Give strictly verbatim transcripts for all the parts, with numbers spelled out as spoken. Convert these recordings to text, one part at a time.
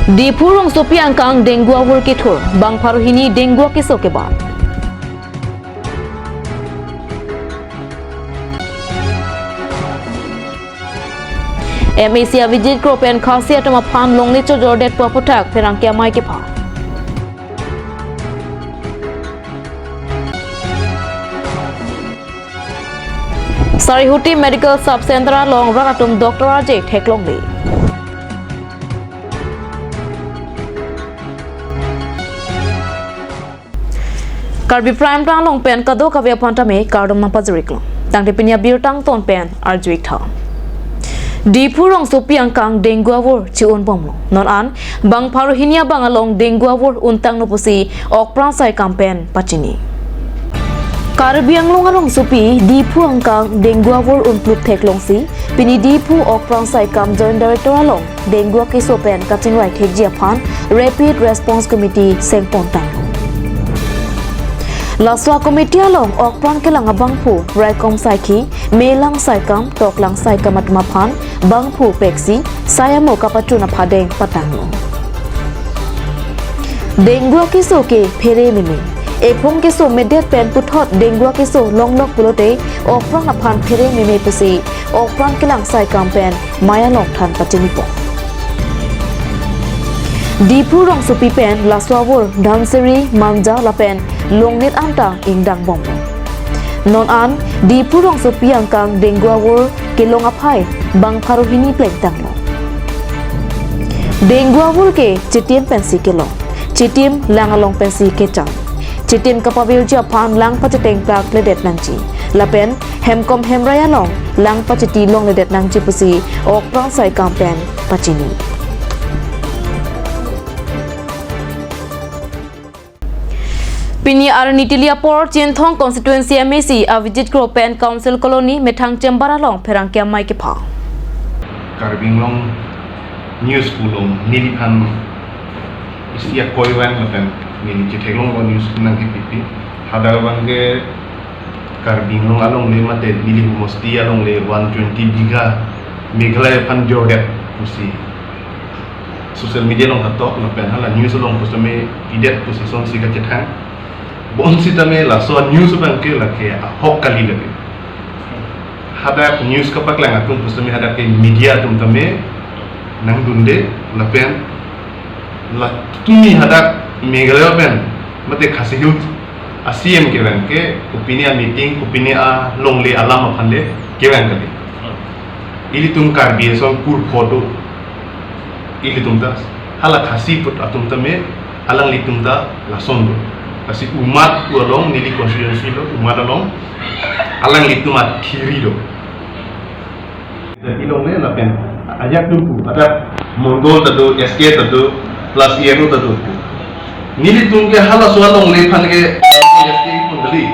Diphu rongsopi angkang dengue avur kethur, bang pharo hini dengue keso kebat. M A C Abhijit Kro pen Khasi atum aphan longle chojordet pu aphuthak pherangke amei kepha. Sarihuti Medical Sub Center along rat atum doctor arje theklongle. Karbi Prime Time along pen kadokave aphan tame kardom nangpajir-iklo. Tangte pini abirta angton pen arju-ik tha. Diphu rongsopi angkang dengue avur chi-un bomlo. Non an bang pharo hini abang along dengue avur untanglo pusi okpran saikam pen pachini. Karbi Anglong arongsopi Diphu angkang dengue avur unplut theklongsi pini Diphu okpran saikam Joint Director along dengue keso pen kachingvai thekji aphan Rapid Response Committee sengpon tanglo. Laso committee along okpran kelang abangphu raikom saikhi, melang saikam, toklang saikam atum aphan bangphu peksi sai amo kapachun aphadeng patanglo. Dengue keso ke phere meme. Ephong keso medet pen puthot dengue keso longlok pulote okpran aphan phere meme pusi okpran kelang saikam pen mei along than pachinipo. Diphu rongsopi pen laso avur Dhansiri, Manja lapen Longnit anta ingdang bomlo. Non an Diphu rongsopi angkang dengue avur kelong aphai bang pharo hini plengtanglo. Dengue avur ke chitim pensi kelong, chitim lang along pensi kechang. Chitim kapavirji aphan lang pacheteng plak ledet nangji. Lapen hemkom hemrai along lang pachiti longledet nangji pusi okpran saikam pen pachini. Pini arni tili apor Chinthong Constituency M A C Abhijit Kro pen Council Colony methang chamber along pherangke amei kepha. Karbi Anglong news pulong neliphan isi akoi vang lapen neli chetheklonglo news nangkepipi. Hadak abangke Karbi Anglong alongle mate neli homosti alongle one twenty bigha Meghalaya aphan jordet pusi social media along katok lapen hala news along pusitame pidet pusi sonsi kachethang. Bonsitame laso news abangke lake ahok kali lake. Hadak news kapaklang atum pusitame hadak ke media atum tame nangdunde lapen la tumi hadak Meghalaya pen mate Khasi Hills a C M kevang ke kopine a meeting, kopine alongle alam aphan le kevang kali. Ilitum Karbi ason kur photo ilitum ta hala Khasi put atum tame alanglitum ta lason do. Lasi Umad pu along neli constituency lo Umad along alanglitum athiri do. Jadi longle lapen ajak tumpu ada mondol ta do, S K ta do, plus E R O ta do. Nelitum ke halaso alongle aphan ke S K pun kali.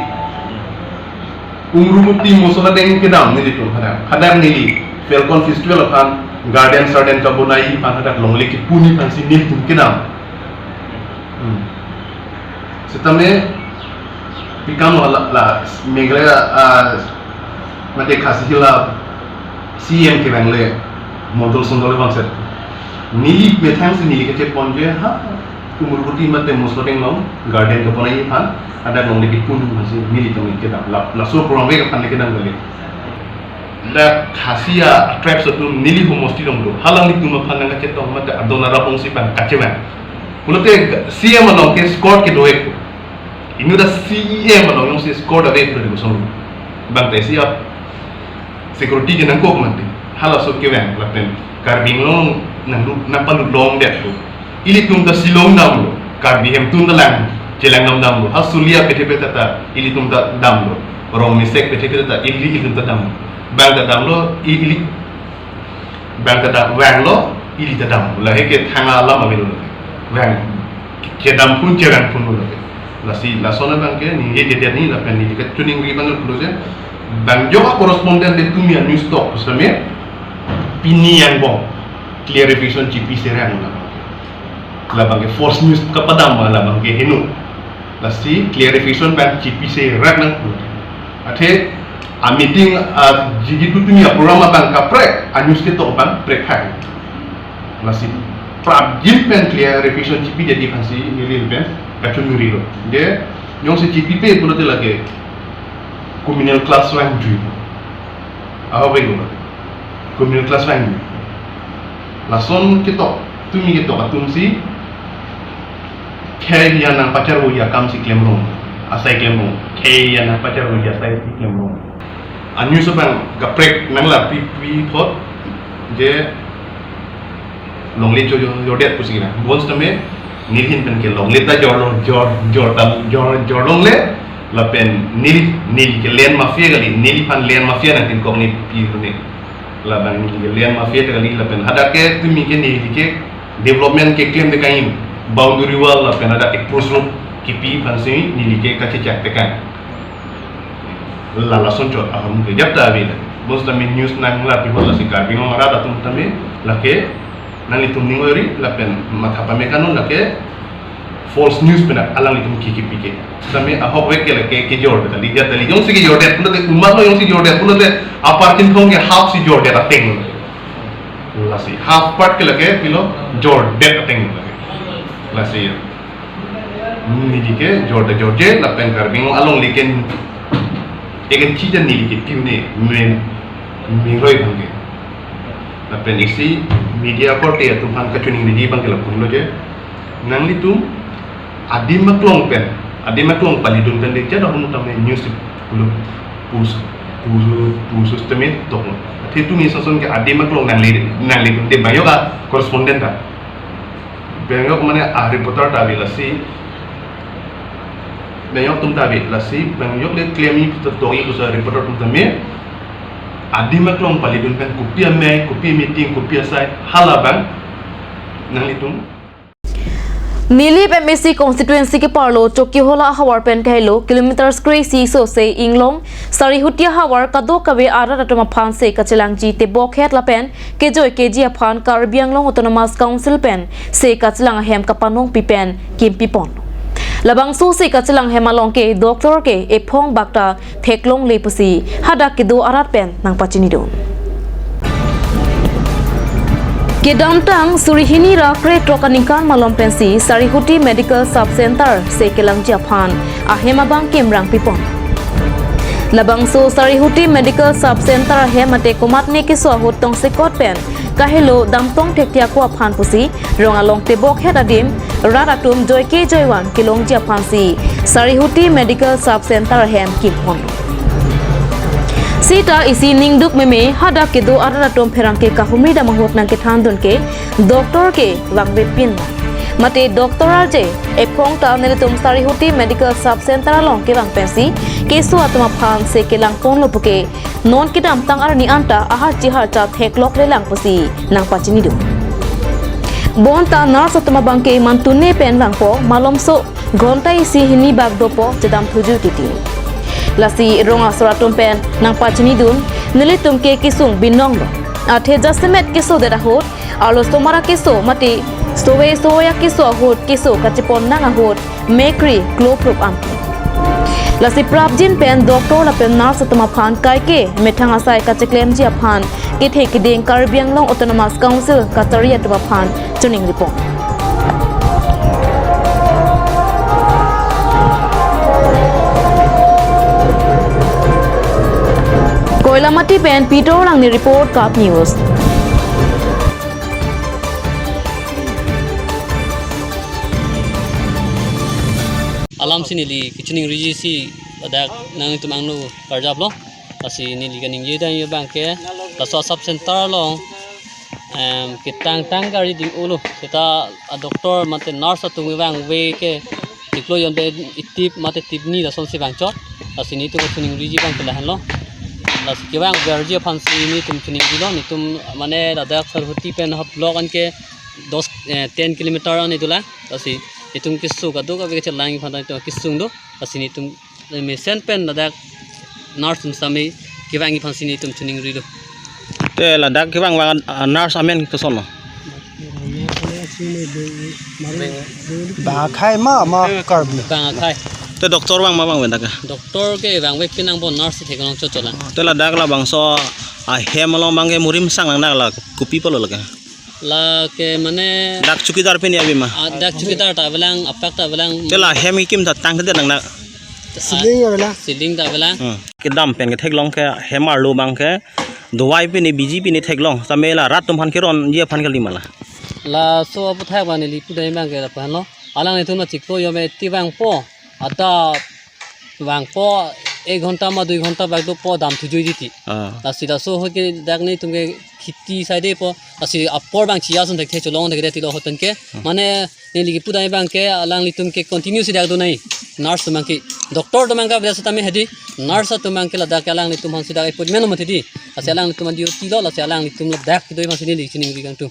Umruboti mosola deng kedam nelitum hadak. Hadak neli Falcon Festival aphan garden sarden kabonai aphan hadak longle kepuni aphansi nelitum kedam. Hmm. Sitame pikam la, la Meghalaya, ah, mate Khasi Hills a C M kevang le mondol sondol le bangset. Neli methang si neli kachepon je ha Umruboti mate Mosodeng along garden kabonai aphan hadak longle kepuni aphansi nelitum kedam. La, laso program ke aphan le kedam kali. Dak Khasi a tribes atum neli homosti along do. Halanglitum aphan nangkachetong mate adon arap ongsi bang kachevang. Pulote C M along ke escort kedo-ik. Inut a C E M along jongsi escort ave pu kosong. Bang te si ap security ke nangkok mati. Halaso kevang lapen Karbi Anglong nanglu nangpalut longdet pu. Ilitum ta Shillong damlo, Karbi hemtun ta lang, chelang dam damlo. Ha Sulia pethe pethe ta, ilitum ta damlo. Rong Mesek pethe pethe ta, ili ilitum ta damlo. Bang ta damlo, i-, ili, bang ta dam, vanglo, ili ta damlo. Lahei ke thang alam avelo. Vang, kedam pun, chevang pun lo. Lasi, lason abangke, ningje kedet ni, lapen neli kachiningri abang pulo je. Bang jo correspondent de tumi a news tok, pusitame, pini angbong clarification chipise rang lo. Labangke false news kapadam ma labangke heno. Lasi clarification abang chipise rang nang. Athe a meeting a jigi tutumi a program abang kaprek a news ketok abang prekphak. Lasi Prapjin pen clarification chipi jadi aphansi neli pen kachiningri lo. Je jongsi chipipe pulote lake communal class vangji. Ahok vek lo. Communal class vangji. Lason ketok, tumi ketok atumsi khei ya nangpacharvo ya akamsi klemrong. Asai klemrong. Khei ya nangpacharvo ya asaisi klemrong. A-news abang kaprek nanglapipi apot je longle chojor, jordet pusi kina. Bonsitame neli ahin pen ke longle ta jor, jor, jor tam, jor, jor longle. Lapen neli, neli ke land mafia kali, neliphan land mafia nangtingkok ne pi ne. Labang neli ke land mafia ta kali, lapen hadak ke tumi ke neli ke development keklemde kain, boundary wall lapen hadak approach road kipi aphansi neli ke kachechak tekan. La lason chot ahormu ke jap ta ave. Bonsitame news nanglapi apot lasi Karbi Anglong arat atum tame lake nanglitum ning ori lapen matha pame kanun lake false news pen alanglitum kikipi ke. Tame ahok vek ke lake kejor kali, jat kali. Jongsi kejordet pulote, umat lo jongsi jordet pulote apar Chinthong ke half si jordet ateng. Lasi half part ke lake pilo jordet ateng. Lasi neli ke jordet jorje lapen Karbi Anglong alongle ke eken chija neli ke tim ne men mengroi bangke. Lapen isi media korte atum aphan kachiningri bangke lapu lo je. Nanglitum adim aklong pen, adim aklong palidun pen de jada hum tame news pulo pus pus pus tame tok. Athe tumi ason ke adim aklong nangli nanglitum de bang yok a correspondent ta. Bang yok mane a reporter ta ave lasi. Bang yok atum ta ave lasi. Bang yok le klem-i puta togi pusa reporter atum tame. Adim aklong palidun pen kopi amei, kopi meeting, kopi asai, hala abang nanglitum. Nilip M A C constituency keparlo Chokihola ahavar pen kahelo kilometers kre-isi sose inglong Sarihuti ahavar kadokave arat atum aphan se kachelangji tebokhet lapen kejoi keji aphan Karbi Anglong Autonomous Council pen se kachelang ahem kapanongpi pen kimpipon. Labangso se kachelang ahem along ke doctor ke ephong bakta theklongle pusi hadak kedo arat pen nangpachinidun. Kedamtang suri hini ra krethrok aningkan malom pensi Sarihuti Medical Sub Center se kelangji aphan ahem abang kimrang pipon. Labangso Sarihuti Medical Sub Center ahem mate komatne keso ahut tongsekot pen kahelo damtong thekthe ako aphan pusi rong along tebokhet adim rat atum joike joivan kelongji aphansi Sarihuti Medical Sub Center ahem kimpon. Sita isi ningduk meme hadak kedo arat atum pherangke kahumri dam ahut nangkethandun ke doctor ke vangvepin. Mate doctor arje ephong ta nelitum Sarihuti Medical Sub Center along kevang pensi keso atum aphan se kelangponlo puke non kedamtang arni anta aharchi harcha thekloklelang pusi nangpachinidun. Bonta nurse atum abangke mantune pen vangpo malomso ghonta isi hini bak dopo chedam thuju titi. Lasi rong asor atum pen nangpachinidun nelitum ke kesung binonglo. Athe jasemet kesodet ahut arloso mara keso mate sove sove akeso ahut keso kachepon nang ahut mekri kloprup am. Lasi prapjin pen doctor lapen nurse atum aphan kaike methang asai kacheklemji aphan kethe keding Karbi Anglong Autonomous Council kachari atum aphan chiningripon. Koilamati pen Peter Langni report, Cup News. Alamsi neli kachiningriji si ladak nangtum angno karjaplo. Lasi neli kaningje dam abangke laso sub center along, em, ketangtang gari ding-olo. Seta a doctor mate nurse atum vangve ke tiklo jon pen itip mate tipni lasonsi vangchot. Lasi nelitum chiningriji abangke lahenlo. Lasi kevangverji aphansi nelitum chiningrilo. Nelitum mane ladak Sarihuti pen hap block anke dos, eh, ten kilometer an idola. Lasi nelitum keso kadokave kachelangji aphan nelitum kesung do. Lasi nelitum mesen pen ladak nurse atum sami kevangji aphansi nelitum chiningrilo. Te ladak kevang vang, ah, nurse amen kosonlo? Bang akhai ma, ma Karbi? Bang akhai. Te doctor vang ma vangve dak? Doctor ke vangvepin angbong, nurse theklong chotcholang. Te ladak labangso ahem along abangke murim sang nang dak la kopi pulo lake? Lake mane, dak chowkidar pini abi ma? Ah, dak chowkidar ta avelang, apak ta avelang. Te la hem kekim ta tangte nang na. Ceiling avelang. Ceiling ta avelang. Hmm. Kedam pen ketheklong ke hem arlo abang ke dovai pini B J P ni theklong. Samela rat atum aphan keronji aphan kali ma la? Laso aputhak abang neli pudai abang ke lapu-an lo. Alanglitum la chiklo yome ti vangpo. Adap vangpo, ek ghonta ma dui ghonta bak dopo, dam thujuiji ti. Ah. Lasi laso ahut ke dak nelitum ke kheti side po. Lasi apor abang chiya sun thekthe, cholong thekthe ti lo ahut pen ke. Hmm. Mane neli kepudai abang ke alanglitum ke continue si dak donai. Nurse atum abang ke, doctor atum abang ke biasa tame hedi. Nurse atum abang ke ladak ke alanglitum aphan si dak appointment lo mati di. Lasi alanglitum an duty lo, lasi alanglitum ladak kedo aphan si neli chiningri kangtung.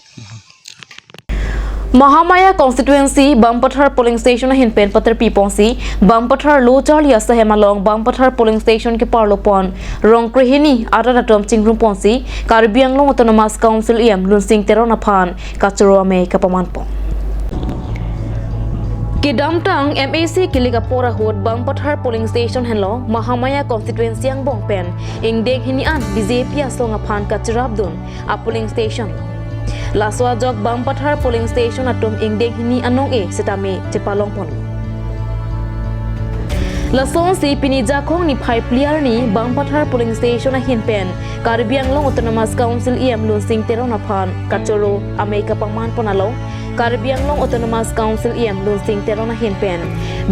Mahamaya constituency Bampathar polling station ahin pen paterpi ponsi, Bampathar lo charli asai hem along Bampathar polling station keparlo pon rong krehini arat atum chingrum ponsi, Karbi Anglong Autonomous Council E M Lunsing Teron aphan kachoro amei kapaman pon. Kedamtang M A C kilik apor ahut Bampathar polling station henlo Mahamaya constituency angbong pen ingdeng hini an B J P asong aphan kacherapdun a polling station lo. Laso ajok Bampathar polling station atum ingdeng hini anong-e setame chepalong ponlo. Lasonsi pini Jakhong niphai phli arni Bampathar polling station ahin pen Karbi Anglong Autonomous Council E M Lunsing Teron aphan kachoro amei kapaman pon along Karbi Anglong Autonomous Council E M Lunsing Teron ahin pen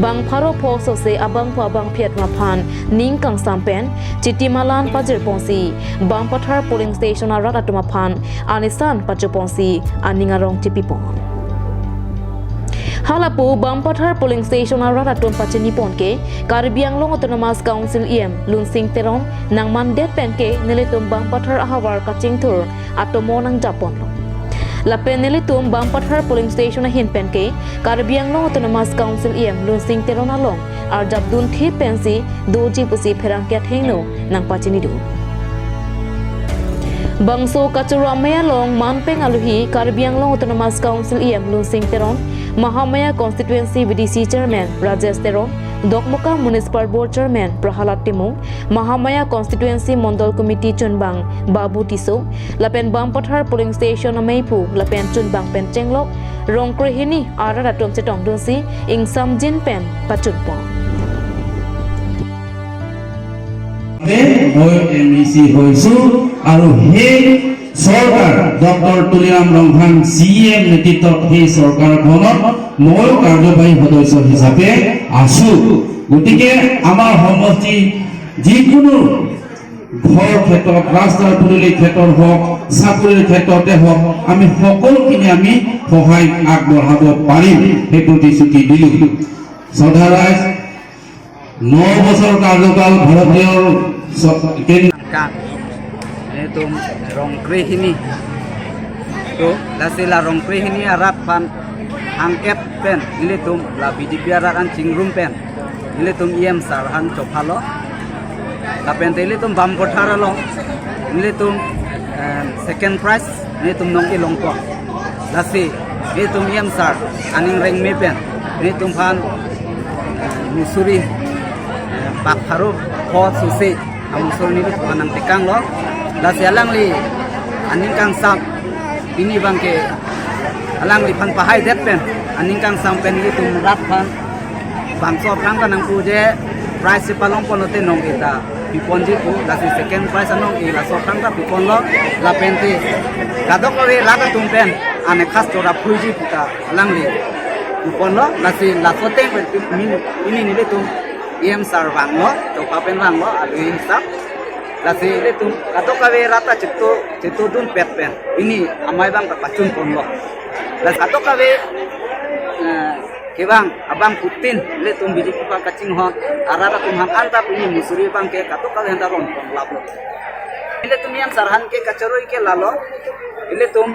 bang pharo pho sose abangphu abangphi atum aphan ning kangsam pen chiti malan pajir ponsi Bampathar polling station arat atum aphan anisan pacho ponsi aning arong chipi pon. Halapu Bampathar polling station arat atum pachini pon ke Karbi Anglong Autonomous Council E M Lunsing Teron nangmandet pen ke nelitum Bampathar ahavar kachingthur atomo nangjap ponlo. Lapen nelitum Bampathar polling station ahin pen ke Karbi Anglong Autonomous Council E M Lunsing Teron along arjapdun thip pensi doji pusi pherangke athengno nangpachinidun. Bangso kachoro amei along manpeng alohi Karbi Anglong Autonomous Council E M Lunsing Teron, Mahamaya Constituency V D C Chairman Rajesh Teron, Dokmoka Municipal Board Chairman Prahalad Timung, Mahamaya Constituency Mondol Committee chunbang Babu Tisso, lapen Bampathar polling station ameiphu lapen chunbang pen chenglok rong krehini arat atum chetongdunsi ingsamjin pen pachun pon. Moi M A C hoisu aru he sorkar Doctor Tuliram Ronghang C E M netritwot he sorkar khonot moi karjobahik hodosyo hisape asu. গতিকে আমাৰ সমষ্টি যিকোনো ঘৰ ক্ষেত্ৰত, ৰাস্তাৰ পদূলি ক্ষেত্ৰত হওক, চাকৰিৰ ক্ষেত্ৰতে হওক, আমি সকলোখিনি আমি সহায় আগবঢ়াব পাৰিম, সেই প্ৰতিশ্ৰুতি দিলোঁ। শ্ৰদ্ধা ৰাইজ, ন বছৰ কাৰ্যকাল ভাৰতীয় চ-, কেন্দ্ৰ Kang, nelitum rong krehini. To, lasi la rong krehini arat aphan angkep pen, nelitum la B J P arat an chingrum pen, nelitum E M sir aphan chophalo. Lapen te nelitum Bampathar along, nelitum, em, second prize, nelitum nong-e longpo. Lasi, nelitum E M sir aning rengme pen, nelitum aphan, eh, musuri, eh, bak pharo pho sose, amusuri nelitum aphan nangtekanglo. Lasi alangli aning kangsam, pini abang ke alangliphan pahaidet pen, aning kangsam pen nelitum rat aphan bangso aphrang ta nangpu je prize si palong ponlote nong-e ta piponji pu, lasi second prize anong-e laso aphrang ta piponlo, lapen te kadokave rat atum pen ane khas chora phuiji pu ta alangli piponlo, lasi laso ateng pen pin-, pini nelitum E M sir vanglo, chopa pen vanglo, alui hisap, lasi nelitum kadokave rat ta cheto, chetodunpet pen pini amei abang ta pachun ponlo. Lasi kadokave, eh, kevang abangphutin, nelitum B J P aphan kachinghon arat atum aphan anta pini musuri abang ke kadokave anta ron ponlaplo. Nelitum E M sir aphan ke kachoro ke lalo, nelitum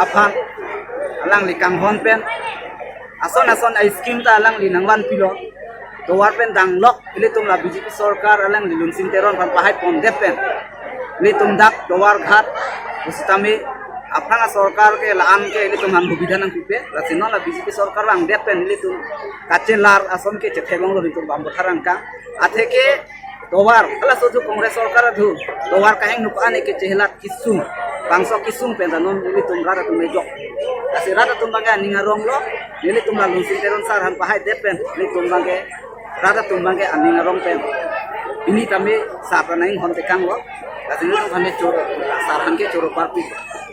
aphan alangli kanghon pen ason ason a-scheme ta alangli nangvanpilo. Tovar pen danglok, nelitum la B J P sorkar alangli Lunsing Teron aphan pahai pondet pen, nelitum dak tovar ghat pusitame aphrang asorkar ke la-an ke nelitum aphan hubidha nangpipe, lasi non la B J P sorkar vangdet pen nelitum kachelar ason ke chetheklonglo nelitum Bampathar angkang. Atheke tovar, halaso thu Congress sorkar thu tovar kahingno pu-an ke chehelat kesung. Bangso kesung pen ta non nelitum rat atum ejok. Lasi rat atum abangke aning arong lo, nelitum la Lunsing Teron sir aphan pahai det pen, nelitum abangke rat atum abangke aning arong pen. Pini tame sir aphan aning hon tekang lo. Lasi nelitum aphan choro, sir aphan ke choro parpi.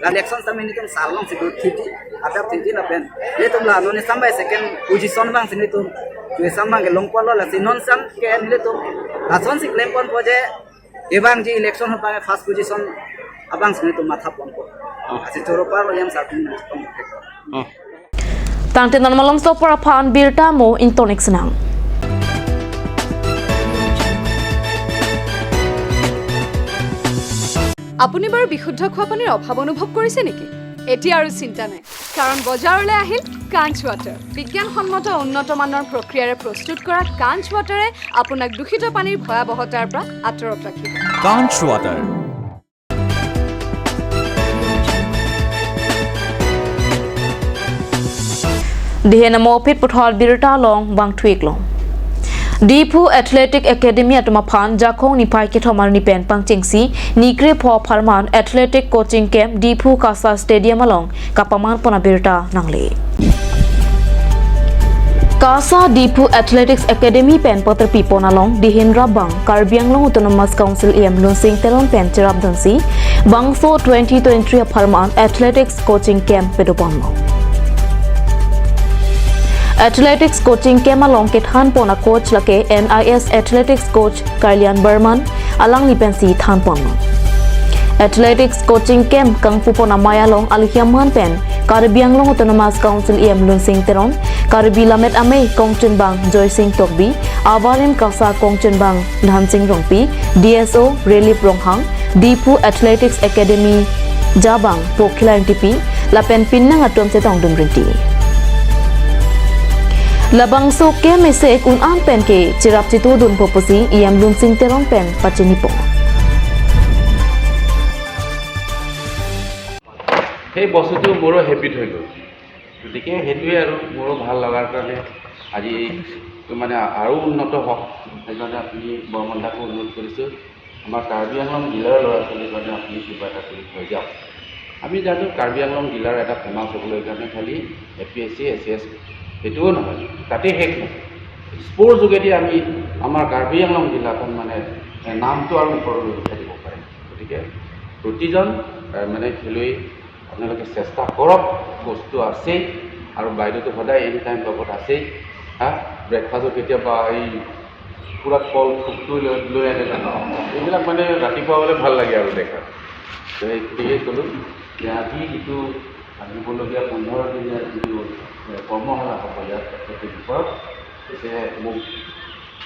La election tame nelitum sir alongsi do thiti, adap thiti lapen. Nelitum la non esam bai second position abangsi nelitum, tu esam abangke longpon lo, lasi non esam ke nelitum lasonsi klem ponpo je, ebang ji election abangke first position abangsi nelitum matha ponpo. Oh. Lasi choro parlo, yam sir atum nangtong. Oh. Tangte non malomso apor aphan birta mo ingtonik senang. আপুনি বাৰু বিশুদ্ধ খোৱা পানীৰ অভাৱ অনুভৱ কৰিছে নেকি? এতিয়া আৰু চিন্তা নাই, কাৰণ বজাৰলৈ আহিল কাঞ্চ ৱাটাৰ। বিজ্ঞানসন্মত উন্নত মানৰ প্ৰক্ৰিয়াৰে প্ৰস্তুত কৰা কাঞ্চ ৱাটাৰে আপোনাক দূষিত পানীৰ ভয়াৱহতাৰ পৰা আঁতৰত ৰাখিব। কাঞ্চ water. Dihen amo aphi puthot birta along vangthu-ik long. Diphu Athletic Academy atum aphan Jakhong niphai kethom arni pen pangchengsi nikre pho apharman Athletic Coaching Camp Diphu KASA Stadium along kapaman pon abirta nangle. KASA Diphu Athletics Academy pen paterpi pon along dihin rabang Karbi Anglong Autonomous Council E M Lunsing Teron pen cherapdunsi bangso twenty twenty-three apharman Athletics Coaching Camp pedoponlo. Athletics Coaching Camp along kethan pon a-coach lake N I S Athletics Coach Karlian Barman alangli pensi than ponlo. Athletics Coaching Camp kangpu pon amei along aluhiaman pen Karbi Anglong Autonomous Council E M Lunsing Teron, Karbi Lammet Amei kongchunbang Joysing Tokbi, Avarim KASA kongchunbang Dhansing Rongpi, D S O Relief Ronghang, Diphu Athletics Academy jabang Pokhila Engtipi lapen pinnang atum chetongdun rinti. Labangso camp isi un-an pen ke cherap chetudunpo pusi E M Lunsing Teron pen pachinipo. সেই বস্তুটো মোৰো হেবিট হৈ গ'ল। গতিকে সেইটোৱে আৰু মোৰো ভাল লগাৰ কাৰণে আজি এইটো মানে আৰু উন্নত হওক, সেইকাৰণে আপুনি বৰ্মন দাকো অনুৰোধ কৰিছোঁ, আমাৰ কাৰ্বি আংলং জিলাৰ ল'ৰা ছোৱালীৰ কাৰণে আপুনি কিবা এটা কৰি থৈ যাওক। আমি জানো কাৰ্বি আংলং জিলাৰ এটা ফেমাছ হ'বলৈ কাৰণে খালি এ পি এছ চি, এ চি এছ, সেইটোও নহয়, তাতেই শেষ নহয়। স্পৰ্টছ যোগেদি আমি আমাৰ কাৰ্বি আংলং জিলাখন মানে, এ, নামটো আৰু ওপৰলৈ উঠাই দিব পাৰিম। গতিকে প্ৰতিজন, এ, মানে খেলুৱৈ আপোনালোকে চেষ্টা কৰক, কোচটো আছেই আৰু বাইদেউতো সদায় এনি টাইম লগত আছেই। হা, ব্ৰেকফাষ্টত কেতিয়াবা এই পূৰা কল থোকটো লৈ, লৈ আনে জানো, এইবিলাক মানে ৰাতিপুৱা হ'লে ভাল লাগে আৰু দেখা। তো সেই গতিকে ক'লোঁ যে আজি যিটো আহিবলগীয়া পোন্ধৰ দিনীয়া যিটো, এ, কৰ্মশালা হ'ব ইয়াত এথলেটিক বিষয়ত, তেতিয়াহে মোক,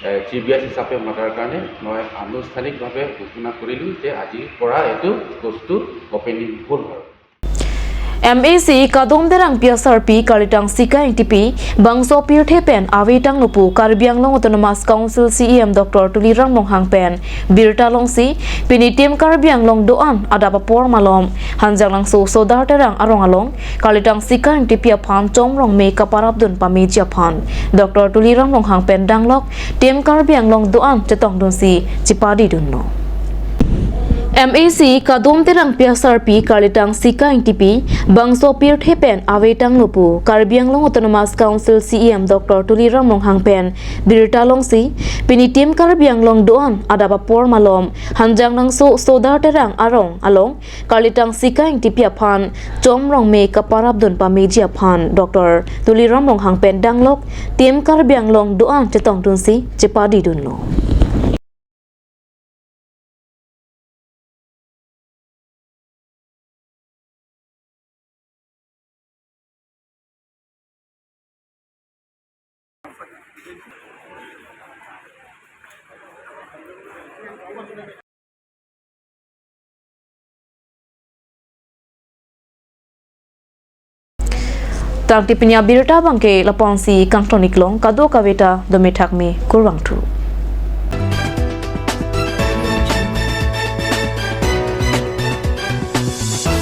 এ, চিফ গেষ্ট হিচাপে মতাৰ কাৰণে মই আনুষ্ঠানিকভাৱে ঘোষণা কৰিলোঁ যে আজিৰ পৰা এইটো কোচটো অপেনিং হ'ল আৰু। M A C Kadom Terangpi asarpi Kalitang Sika Engtipi bangso pirthe pen avetanglo pu Karbi Anglong Autonomous Council C E M Doctor Tuliram Ronghang pen birta longsi pini Team Karbi Anglong do-an adap apor malom Hanjanglangso Sodar Terang arong along Kalitang Sika Engtipi aphan chom rongme kaparapdun pameji aphan Doctor Tuliram Ronghang pen danglok Team Karbi Anglong do-an chetongdunsi chepadidunlo. M A C Kadom Terangpi asarpi Kalitang Sika Engtipi bangso pirthe pen avetanglo pu Karbi Anglong Autonomous Council C E M Doctor Tuliram Ronghang pen birta longsi pini Team Karbi Anglong do-an adap apor malom Hanjanglangso Sodar Terang arong along Kalitang Sika Engtipi aphan chom rongme kaparapdun pameji aphan Doctor Tuliram Ronghang pen danglok Team Karbi Anglong do-an chetongdunsi chepadidunlo. Tangte pini abirta abangke lapu-ansi kangton-ik long, kadokave ta dome thakme, kurvangthu.